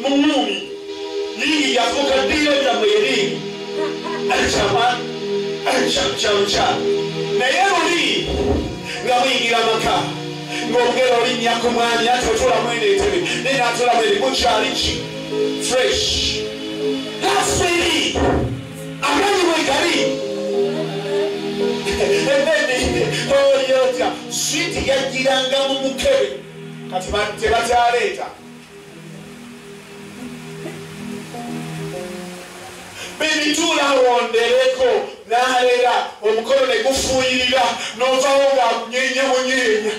Muŋŋumi liigi yafuuka ddiiro lyammwe ye liigi kyamukyala naye luli nga muyingira amaka ng'ogera olinnya ku mwami ati otuulamu eno entebe naye n'atuulamu eri mukyali ki fresh laferi amaanyi bwe gali oliotya switi yajjiranga mu mukebe kati tebakyaleeta bebituula wondereko n'alera omukono ne gufuuyirira n'ovaawo nga nyeenya bunyeenya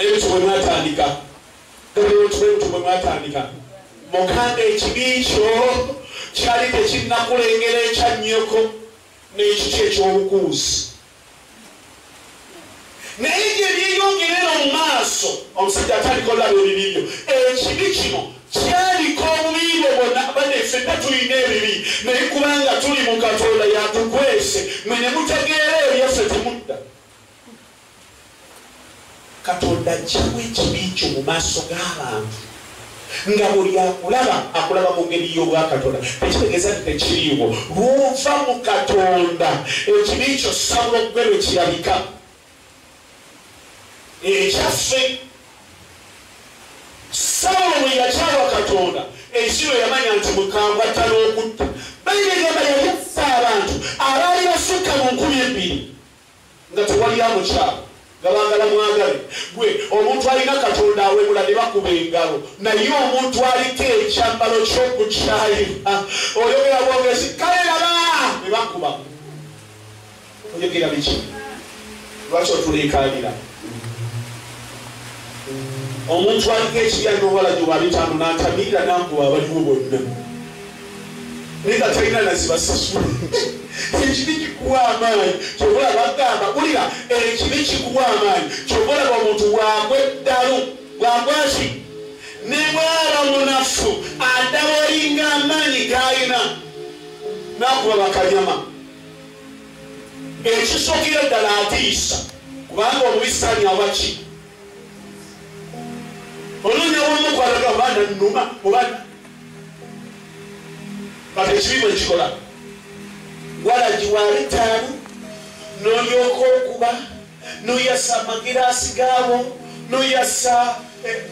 ebintu bwe mwatandika ebintu bwe mwatandika mukanda ekibi kyo kyali tekinnakulengera ekya nnyoko n'ekiki eky'obukuusi naye gye byeyongerera mu maaso omusajja atandika olaba ebibi byo ekibi kino kyaliko obubi bwo bwonna bane ffenna tulina ebibi naye kubanga tuli mu Katonda yatukwese mwe ne mutegeera ebyaffe temudda Katonda ajjawo ekibi kyo mu maaso g'abantu nga buli akulaba akulaba mu ngeri y'obwakatonda tekitegeeza nti tekiriiwo lw'ova mu Katonda ekibi kyo Sawulo gwe lwe kirabika ekyaffe Sawulo bwe yakyawa Katonda ensi lwe yamanya nti mukambwe atta n'okutta Bayibuli egamba yali asse abantu abaali basukka mu 2000 nga tewali amukyala nga baagala mwagale gwe omuntu alina Katonda awemula ne bakuba engalo naye omuntu aliko ekyambalo ky'okukyayibwa oyogera bwogezi kale laba ne bakuba oyogera biki lwaki otuleekaanira omuntu aliko ekibi alina obwalagi bwa 5 n'atamirira n'ankuba abaliwo bonna naye nga talina nazibasasula ekibi kikuwa amaanyi kyova olaba bagamba wulira ekibi kikuwa amaanyi kyova olaba omuntu bw'agwa eddalu bw'agwa ki ne bw'aba munafu addawo olinga amaanyi g'alina n'akuba bakanyama ekisookera ddala atiisa kubanga omubi Sitaani aba ki onoonya w'omukwalaga oba nannuma oba kati ekibi bwe kikola walagi wa 5 n'olyoka okuba n'oyasa amagiraasi gaabo n'oyasa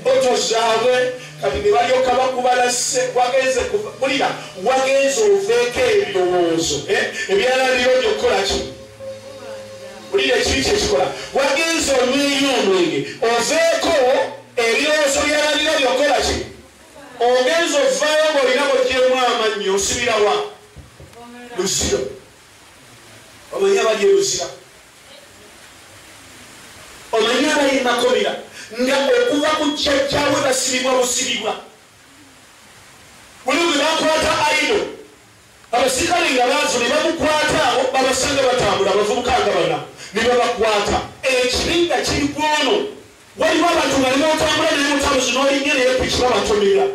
boto zaabwe kati ne balyoka bakubalase wagenze bulira wagenze oveeko ebirowoozo ebyalabiro by'okukola ki bulira ekibi kyekikola wagenze onyweyo omwenge oveeko ebirowoozo byalabiro by'okukola ki ogenze ovaayo ng'olina bw'ogyemu amannyo osibirawa Luzira omanyi abali e Luzira omanyi abali e Makomera nga okuva ku jjajjaabwe basibibwa busibibwa buli bwe bakwata aido abasirikale nga baavu ne bamukwata abo babasanga batambula abavubuka nga bana ne babakwata ekibi nga kiri ku ono waliwo abantu nga ne botambula naye mutambuzi n'olinnya naye piki babatomera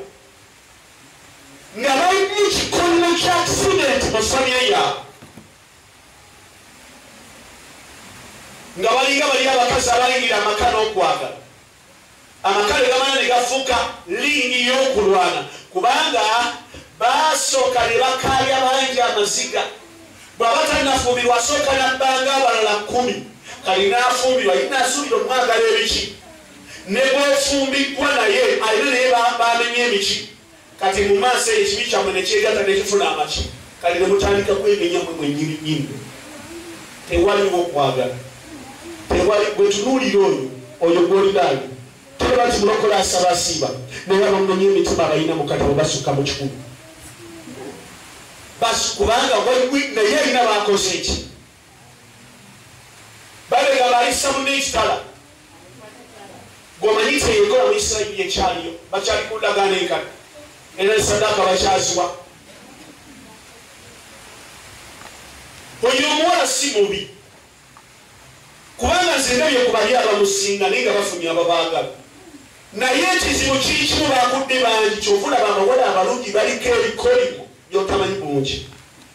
nga balina ekikolimo kya accident mu famire yaabwe nga balinga bali abakazi abayingira amaka n'okwagala amaka ne gamala ne gafuuka liingi y'okulwana kubanga baasooka ne bakaabya bangi amaziga bw'aba tannafumbirwa asooka n'abbanga abalala 10 kali n'afumbirwa yina asuubira omwagala ebiki ne bw'ofumbiddwa naye alina naye bamenye emiki kati mu maaso eyo ekibi kyammwe ne kyegatta ne kifuna amaki kali ne mutandika kwemenya mmwe mwennyini nnyini tewaliwo okwagala tewali gwe tunuulira oyo oyo gw'olinayo tolaba nti mulokola asaba asiiba naye abamumenye emitima abalina mu katabo basukka mu 1,000 kubanga naye alina bakoze eki balega balisa munne ekitala gw'omanyi teyekola mu Isirayiri ekyaliyo bakyali ku ndagaano enkadde era esaddaaka bakyaziwa oyo omuwala si mubi kubanga nze ndabye ku bali abamusinga naye nga bafunye ababaagala naye ekizibu kiri kimu bakudde bangi kyova olaba abawala abalungi baliko ebikolimo by'otamanyi bungi